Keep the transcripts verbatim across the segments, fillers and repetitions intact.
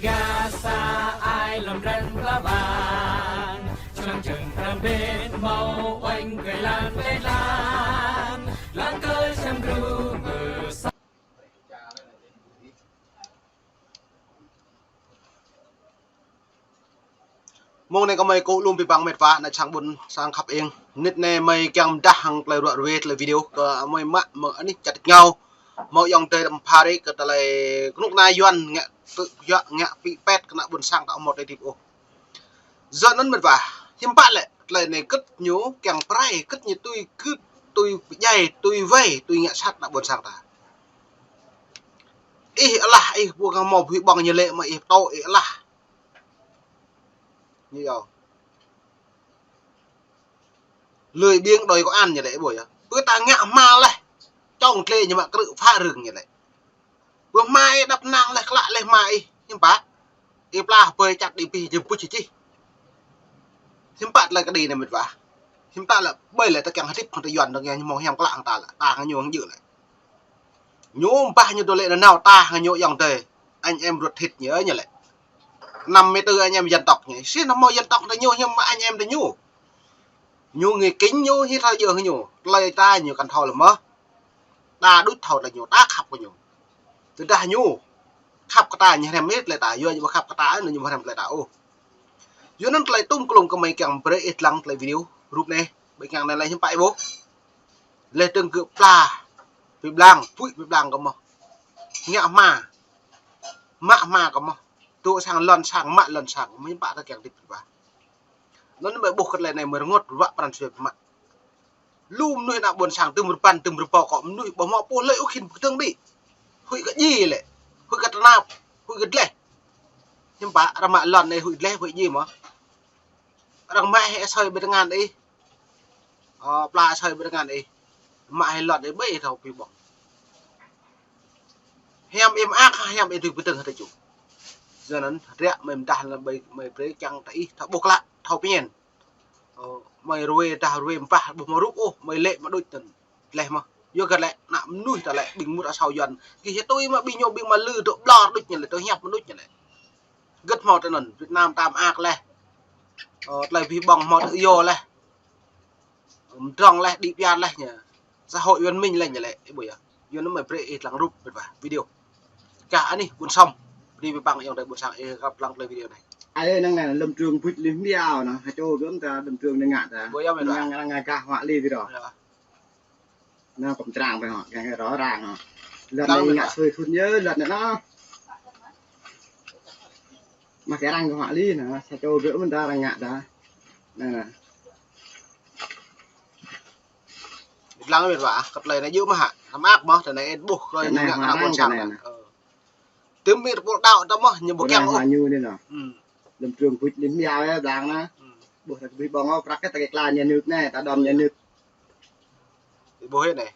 Gah sa ai lŏm ren pla ƀang, čơlăng čơng pran ƀing hmâo uêñ kơ lăn plei lăn, lăng kơ čăm gru mơ sa. Mông anai kơmơi kơ lŏm abih bang met wa ană čang ƀuôn sang khăp ing. Mơnit anai mơi kiăng pơdah hăng tơlơi ruă ruê tơlơi video kơ mơi mă mơ̆ng anih čăt ngao. Hmâo ayŏng adơi đăm phara kơ tơlơi kơnuk kơna Yuan ngă tŭ yua ngă pĭ pet kơ ană ƀuôn sang ta hmâo tơlơi hơdip ôh. Yua anŭn met wa, hiư̆m pă lĕ, tơlơi anai kơ̆t ñu kiăng pơrai, kơ̆t ñu tui, kơ̆t tui pơdjai, tui wai, tui ngă sat ană ƀuôn sang ta. Ih alah, ih ƀu kơ hmâo abih bang ñu lĕ mă ih pơtô ih alah. Ñu yua. Lơi ƀing đôi công an ñu lĕ ƀu yơh. Pơ ta ngă hma laih. Čong tlê ñu mă krư̆ phá rừng ñu lĕ. Pơ hma ih đăp năng laih klă laih hma ih. Hiư̆m pă. Ih pla ƀơi čăt đi pih jơm puč čih. Hiư̆m pă tơlơi kơđi anai met wa. Hiư̆m pă lĕ ƀơi lĕ ta kiăng hơdip hăng ta Yuan ta kiăng hmâo hiam klă hăng ta lĕ. Ta hăng ñu hăng jư̆ lĕ. Ñu ƀah ñu dŏ lĕ nanao ta hăng ñu ayŏng adơi. Anh em ruột thịt ñu ñu lĕ. Năm mươi tư anh em dân tộc ñu. Sĭt hmâo dân tộc ta ñu hiư̆m anh em ta ñu. Ñu người Kinh ñu hi thâo djơ̆ hăng ñu. Tơlơi ta ñu kăn thâo lĕ mơh. Ta đuč thâo tơlơi ñu, ta khăp kơ ñu. Tơdah ñu khăp kơ ta ñu hrăm tơlơi ta, yua ñu ƀu khăp kơ ta, ñu ƀu hrăm tơlơi ta ôh. Yua anŭn tơlơi tŭm klung kơmơi kiăng brơi ih lăng tơlơi video rup anai, ƀơi kiăng anai lĕ hiư̆m pă ih ƀuh. Lĕ tơ̆ng gơ̆ pla, pĭ blang, pui pĭ blang kơ mơh. Ngă hma, mă hma kơ mơh. Tŭ sang lŏn sang, mă lŏn sang, mơ̆ hiư̆m pă ta kiăng hơdip pĭ pă. Anŭn mơi ƀuh kơ tơlơi anai mơi rơngot ruă pran jua mă. Lu mơnuih ană ƀuôn sang tơm rơpăn, tơm rơpâo kơ mơnuih ƀu hmâo pô lơi ôh khĭn pơkơdơ̆ng đĭ. Huĭ kơ djai lĕ, huĭ kơ tơnap, huĭ kơ dleh. Hiư̆m pă, arăng mă lŏn anai huĭ dleh, huĭ djai mơh. Arăng mă hĭ asơi ƀơi tơngan ih. Ơ, pla asơi ƀơi tơngan ih. Mă hĭ lŏn ih ƀơi thâo pĭ ƀơ̆ng. Hiam ih mơak, hiam ih tui pơdơ̆ng hơdai ču. Yua anŭn, ră mơi mơdah lăm ƀơi mơi brơi kiăng ta ih, thâo ƀuh klă, thâo pơñen. Ơ, mơi ruê dah ruê ƀah ƀuh mơ̆ rup ôh, mơi lĕ mă đuč anŭn. Dleh mơh. Yua kơ lĕ, ană mơnuih ta lĕ ƀing mŭt asâo Yuan. Gih hơtui mă ƀing ñu ƀing mă lư dŏ ƀlŏr đuč ñu lĕ, dŏ hiăp mă đuč ñu lĕ. Gơ̆t hmâo tơ anŭn, Việt Nam ta mơak laih. Ơ, tơlơi abih bang hmâo tơ yua laih. Mơdrŏng laih, đĭ pia laih ñu. Xã hội văn minh laih ñu lĕ, ih ƀuh yơh. Yua anŭn mơi brơi ih lăng rup met wa video. Kah anih ƀuôn sang. Bơni abih bang ayŏng adơi ƀuôn sang ih kăp lăng tơlơi video anai. Ai ơi, năng anai lŏm trường buč lim biao anai, ha čô gơ̆m ta lŏm trường anai ngă ta. Ƀuh yơh met wa. Năng năng gah hua li video. Yơh. Anai kơ̆m črang ƀơi hŏ, gah rŏ rang hŏ. Lŏn anai ngă sui thun yơh, lŏn anai anai. Mă kơ arăng kơ hua li anai, sa čô gơ̆ mơ̆n ta arăng ngă ta. Anai anai. Lăng met wa, kơ tơlơi anai djơ̆ mơh hă. Tơmă mơh, tơlơi anai ih ƀuh kơ ñu ngă kơ ană ƀuôn sang anai. Ơ. Tơm mit pô đaŏ ta mơh, ñu ƀu kiăng ôh. Ñu anai anai. Lŏm trường buč lim biao yơh, blang anai. Ƀuh ta kơ abih bang ôh, prăk ta kơ kla nhà nước anai, ta đom nhà nước. Ih ƀuh hĭ anai.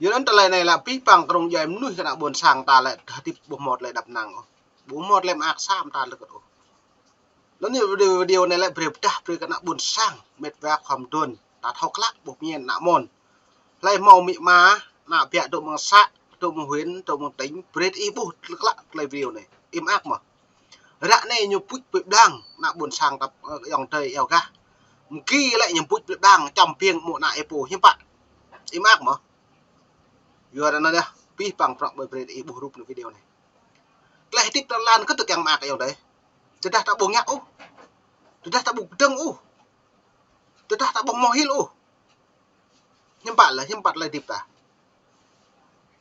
Yua anŭn tơlơi anai lĕ abih bang kơnung djuai mơnuih kơ ană ƀuôn sang ta lĕ hơdip ƀu hmâo tơlơi đăp năng ôh. Ƀu hmâo tơlơi mơak sa mơta lơkơt ôh. Anŭn yơh video, video anai lĕ brơi pơdah brơi kơ ană ƀuôn sang, met wa khŏm đuôn. Ta thâo klă ƀuh pơñen ană mơ̆n. Hlơi hmâo amĭ ama, ană ƀiă dŏ mơ̆ng xã, dŏ mơ̆ng huyện, dŏ mơ̆ng tỉnh, brơi ih ƀuh klă tơlơi video anai. Ih mơak mơh. Ră anai ñu buč pĭ blang, ană ƀuôn sang ta, ơ, ayŏng adơi iâu gah. Mơ̆ng ki lĕ ñu buč pĭ blang, čăm biêng mơ̆ ană ih pô, hiư̆m pă. Ih mơak mơh. Yua anŭn yơh, abih bang prŏng ƀơi brơi ih ƀuh rup anai video anai. Tơlơi hơdip ta lăng kơ tơ kiăng mơak ayŏng adơi. Tơdah ta ƀu ngă ôh. Tơdah ta ƀu pơdơ̆ng ôh. Tơdah ta ƀu hmâo hil ôh. Hiư̆m pă lĕ, hiư̆m pă tơlơi hơdip ta.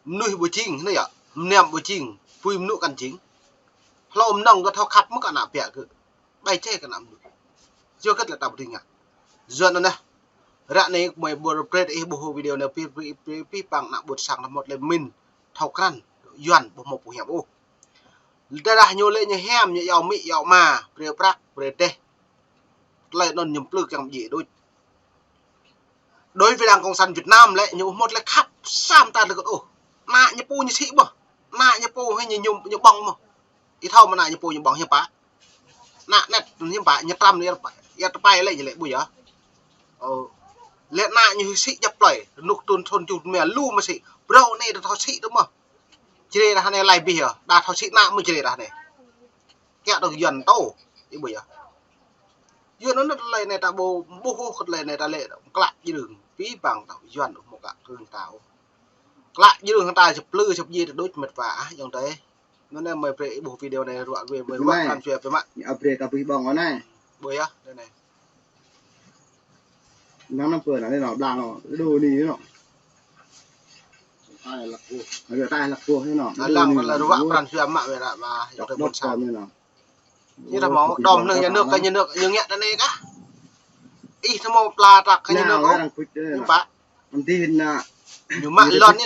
Mơnuih ƀu jing, anai yơh. Mơnam ƀu jing, apui mơnŭ kăn jing. Hlô mơnơ̆ng kơ thâo khăp mơ̆ kơ ană ƀiă kơ. Ƀai čai kơ ană mơnuih. Yua kơ tơlơi ta ƀu dưi ngă. Yua anŭn anai. Ră anai mơi ƀuh brơi ih ƀuh video anai abih, abih, abih, abih bang ană ƀuôn sang ta hmâo tơlơi pơmĭn. Thâo krăn, Yuan ƀu hmâo pô hiam ôh. Tơdah ñu lĕ ñu hiam, ñu iâu amĭ, iâu ama, brơi prăk, brơi teh. Tơlơi anŭn ñu plư kiăng djai đôč. Đối với Đảng Cộng sản Việt Nam lĕ, ñu ƀu hmâo tơlơi khăp sa mơta lơkơt ôh. Ană ñu pô ñu sĭ mơh. Ană ñu pô hĭ ñu, ñu, ñu ƀơ̆ng mơh. Ih thâo mơ̆ ană ñu pô ñu ƀơ̆ng hiư̆m pă. Ană anet hiư̆m pă, ñu tram, ñu ia tơpai lĕ, ñu lĕ ƀu yơh. Ơ. Lĕ ană ñu sĭ djăp plơi, rơnŭk thun thun čuh mia lu mơ̆ sĭ. Phrâo anai ta thâo sĭ tơ mơh. Jrê ră anai lăi bih yơh, đa thâo sĭ ană mơ̆ jrê ră anai. Kiăng dŏ Yuan tŏ, ih ƀuh yơh. Yuan anŭn tơlơi anai ta ƀu ƀuh ôh, tơlơi anai ta lĕ klă jrưng, pĭ păng tŏ Yuan ƀu hmâo klă jrưng ta ôh. Klă jrưng ta sĭt plư sĭt djai ta đôč mĕt wa ah, ayŏng adơi. Anŭn anai mơi brơi ih ƀuh video anai ruă wê mơi ruă pran jua pơ mă. Ñu brơi ta pĭ ƀơ̆ng anai. Ƀuh yơh, anai. Năng năm pơ anai nŏ, blang nŏ, đu ni nŏ. Ră tai lăk pô nŏ. Lăng pơ lă ruă pran jua mă wê ră wa, ayŏng adơi ƀôn sang. Ñu ta hmâo đom nơ̆ng nhà nước, kơ nhà nước ñu ngă ta anai kah. Ih ta hmâo pla trăk kơ nhà nước ôh. Ñu pă. Ñu mă lŏn ñu.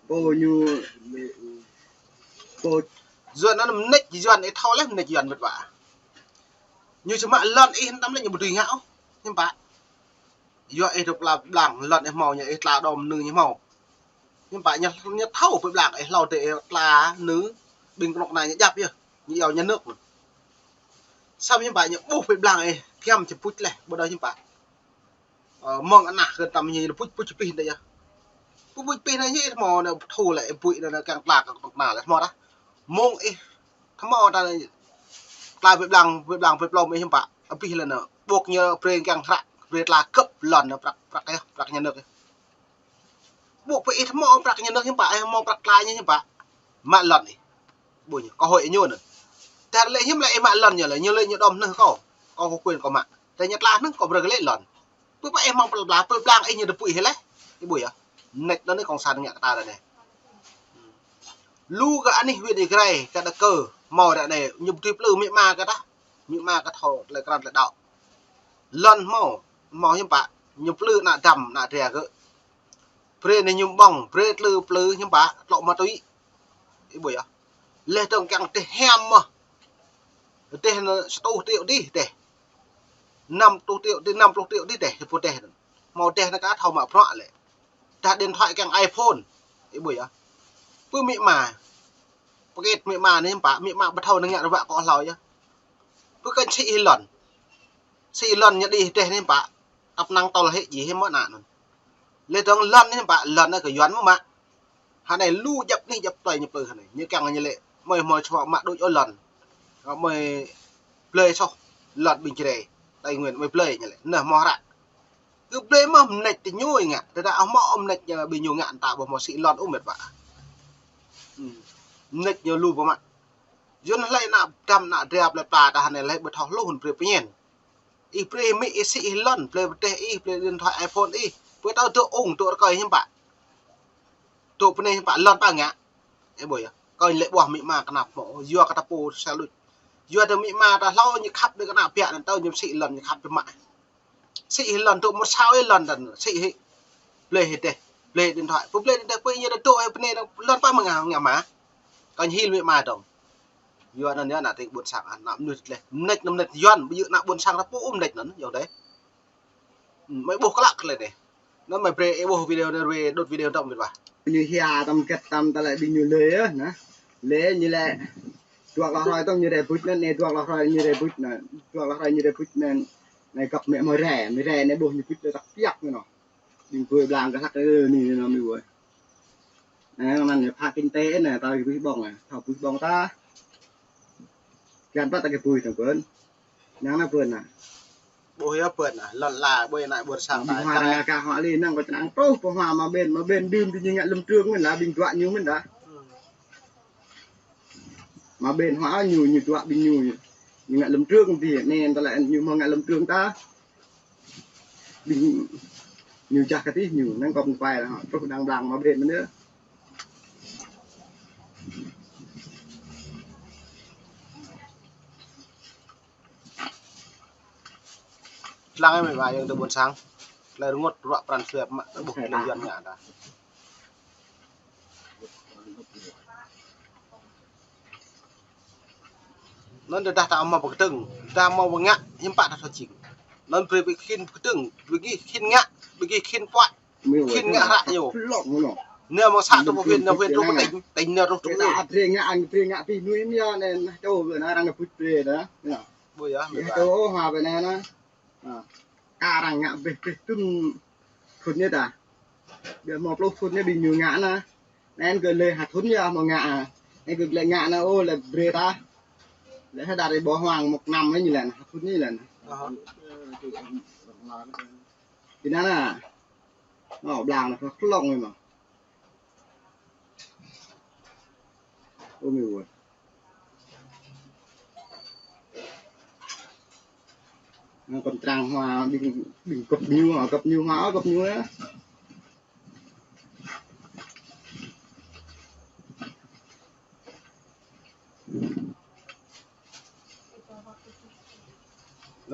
Pô ñu, pô Yuan anŭn mơneč Yuan, ih thâo laih mơneč Yuan mĕt wa. Ñu či mă lŏn ih tăm laih ñu ƀu dưi ngă ôh. Hiư̆m pă. Yua ih dŏ pla blang, lŏn ih hmâo ñu, ih tla đom nư ñu hmâo. Hiư̆m pă ñu, ñu thâo pơ blang ih hlâo tơ ih tla nư, ƀing kơnuk kơna ñu djăp yơh. Ñu iâu nhà nước anŭn. Samơ̆ hiư̆m pă ñu ƀuh pơ blang ih, giăm či puč laih, ƀu đaŏ hiư̆m pă. Ơ, mơ̆ng anah kơ tăm ñu puč, puč pih anai yơh. Puč, puč pih anai ñu ih hmâo anai thu lĕ, ih puč anai, anai kiăng tla kơ kơnuk kơna lĕ hmâo dah. Mơ̆ng ih hmâo ta tla pơ blang, pơ blang, pơ plŏm ih hiư̆m pă. Abih lĕ anai, ƀuh ñu brơi kiăng hră, brơi tla gơ̆p lŏn anai prăk, prăk yơh, prăk nhà nước yơh. Ƀuh pơ ih hmâo prăk nhà nước hiư̆m pă, ih hmâo prăk tla ñu hiư̆m pă. Mă lŏn ih. Ƀuh ñu, kơ hơi ñu anŭn. Tơdah lĕ hiư̆m lĕ ih mă lŏn ñu lĕ, ñu lĕ ñu đom nơ̆ng kâo. Kâo kơ quyền kâo mă. Tơdah ñu tla nơ̆ng kâo brơi kơ lĕ lŏn. Pơ pă ih hmâo pla bla, pơ blang ih ñu tơpŭ ih laih. Ih ƀuh yơh. Mơneč anŭn anai cộng sản ngă kơ ta ră anai. Lu kơ anih huyện Ia Grai, kơ Đăk Kơ, hmâo ră anai, ñu ƀu dưi plư amĭ ama kơ ta. Amĭ ama kơ thâo tơlơi krăn tơlơi đaŏ. Lŏn hmâo, hmâo hiư̆m pă, ñu plư ană dăm, ană dra gơ̆. Brơi anai ñu ƀơ̆ng, brơi plư, plư hiư̆m pă, tlŏ ma túy. Ih ƀuh yơh. Laih dơ̆ng kiăng rơdêh hiam mơ̆n. Rơdêh anai sa rơtuh triệu rơdêh. Năm rơtuh triệu rơdêh, năm pluh triệu rơdêh, rơdêh, rơdêh pô rơdêh anŭn. Hmâo rơdêh anai kơ thâo mă bruă lĕ. Dah điện thoại kiăng iPhone. Ih ƀuh yơh. Pơ amĭ ama. Pơkĕt amĭ ama anai hiư̆m pă, amĭ ama ƀu thâo anai ngă ruă kơ hlâo yơh. Pơkĕt sĭ hĭ lŏn. Sĭ lŏn ñu đĭ rơdêh anai hiư̆m pă. Tăp năng tŏl hĭ djai hĭ mơ̆n anŭn. Laih dơ̆ng lŏn anai hiư̆m pă, lŏn anai kơ Yuan mơ̆ mă. Hơnai lu djăp anih djăp plơi ñu plư hơnai. Ñu kiăng ñu lĕ, mơi hmâo čua mă đôč ôh lŏn. Mơi blơi soh lŏn ƀing Jrai. Tây Nguyên mơi blơi ñu lĕ. Anai hmâo hră. Kơ blơi mơ̆ mơneč tơ ñu ngă. Tơdah hmâo mơneč ñu ƀing ñu ngă ta ƀu hmâo sĭ lŏn ôh mĕt wa. Mơneč ñu lu pơ mă. Yuan hlơi ană dăm ană dra plơi pla ta hơnai hlơi ƀu thâo hluh brơi pơñen. Ih brơi amĭ ih sĭ ih lŏn, brơi rơdêh ih, brơi điện thoại iPhone ih. Brơi tơl dŏ ung, dŏ rơkơi hiư̆m pă. Dŏ pơ anai hiư̆m pă lŏn pă ngă. Ih ƀuh yơh. Kơ lĕ ƀuah amĭ ama kơnăp hmâo. Yua kơ ta pô sa luč. Yua tơ amĭ ama ta hlâo ñu khăp đơi kơ ană biă anŭn tơl ñu sĭ lŏn ñu khăp biă mă. Sĭ ih lŏn dŏ mơ̆ sao ih lŏn tơl sĭ ih. Blơi ih rơdêh, blơi ih điện thoại. Pơ blơi ih rơdêh pơ ñu dŏ ih pơ anai lŏn pă mơ̆ ngă, ngă mă. Kơ ñu hil amĭ ama dơ̆ng. Yua anŭn yơh ană tring ƀôn sang, ană mơnuih tơlơi. Mơneč anŭn mơneč Yuan, ƀu djơ̆ ană ƀôn sang ta pô ôh mơneč anŭn, yua dêh. Mơi ƀuh klă kơ lĕ dêh. Anŭn mơi brơi ih ƀuh video anai, đôt video dơ̆ng mĕt wa. Ñu hia tăm gĕt tăm tơlơi ƀing ñu lĕ yơh, anai. Lĕ ñu lĕ. Dua klâo hrơi tŏng ñu rai buč anŭn, anai dua klâo hrơi ñu rai buč anŭn. Dua klâo hrơi ñu rai buč anŭn. Anai gŏp mĕ mơi rai, mơi rai anai ƀuh ñu buč lĕ tăk piăk anŭn. Ƀing ƀơi blang kơ hlăk anai, anai, anai, anai. Anai, anŭn anai, pha kinh tế anai, ta pĭ ƀơ̆ng anai, thâo pĭ ƀơ̆ng ta. Kiăng pă ta kơ pui tơ̆ng pơn. Năng anai pơn anai. Ƀuh yơh pơn anai, lŏn la, ƀơi anai ƀôn sang ta. Hmâo ră anai kơ hmâo lĕ năng kơ čơnăng truh, pơ hmâo mă ƀen, mă ƀen đưm tơ ñu ngă lâm trường mơ̆n dah, ƀing dua ñu mơ̆n dah. Mă ƀen hmâo ñu, ñu dua ƀing ñu. Ñu ngă lâm trường tơ, anai tơlơi ñu hmâo ngă lâm trường ta. Ƀing ñu čah kơ tih ñu, năng kŏp nơpai lah, truh đang blang mă ƀen mơ̆n yơh. Lăng ih mơi wa ayŏng adơi ƀôn sang. Tơlơi rơngot ruă pran jua mă ƀuh tơlơi Yuan ngă ta. Anŭn tơdah ta hmâo pơkơdơ̆ng, ta hmâo pơngă, hiư̆m pă ta thâo jing. Anŭn brơi ƀing khĭn pơkơdơ̆ng, ƀing khĭn ngă, ƀing khĭn puă, khĭn ngă hră ñu. Anai mơ̆ng să truh pơ huyện, anai huyện truh pơ tỉnh, tỉnh anai truh truh. Ih ta brơi ngă, ih brơi ngă tih anai mơ̆ anai, anai čô anai arăng anai buč brơi dah. Ƀuh yơh, ih čô hmâo pơ anai anai. Kơ arăng ngă ƀĕ ƀĕ tŭn phŭn anai dah. Ƀiă hmâo pluh thŭn anai ƀing ñu ngă anai. Anŭn kơ lĕ ha thŭn yơh hmâo ngă. Anŭn kơ lĕ ngă anai, ơ, lĕ brơi ta. Lĕ hơdăr ƀơi ƀô̆ hmăng mơ̆ng năm anai ñu lĕ, ha thŭn anai lĕ. Ơ hă. Ƀing anŭn anai. Ơ, blang anai, klŏng anai mơ̆n. Ơ, mĭ wơ̆t. Anŭn kơntrang hmua ƀing, ƀing gŏp ñu, gŏp ñu hmua, gŏp ñu yơh.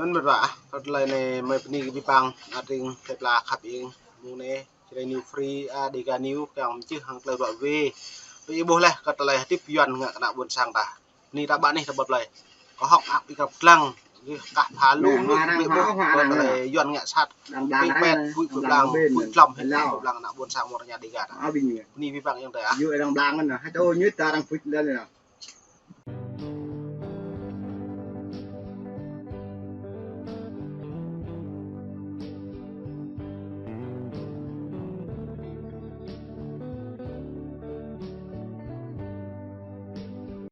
Anŭn mĕt wa, kơ tơlơi anai mơi bơni kơ abih bang, a, tring tơlơi pla khăp ing, mơ̆ng anai, Jrai New Free, a, Dega New, kiăng mơčih hăng tơlơi ruă wê. Tui ih ƀuh laih, kơ tơlơi hơdip Yuan ngă kơ ană ƀôn sang ta. Anai ta ƀă anih ta ƀuh laih. Kơ hŏk ak ƀing krăp lăng, gih kah pha lu, gih ƀuh kơ tơlơi Yuan ngă sat. Pĭ pet, pui pui blang, pui klăm, hĭ pui blang ană ƀôn sang mơ̆ng rơña Dega ta. Bơni abih bang ayŏng adơi ah.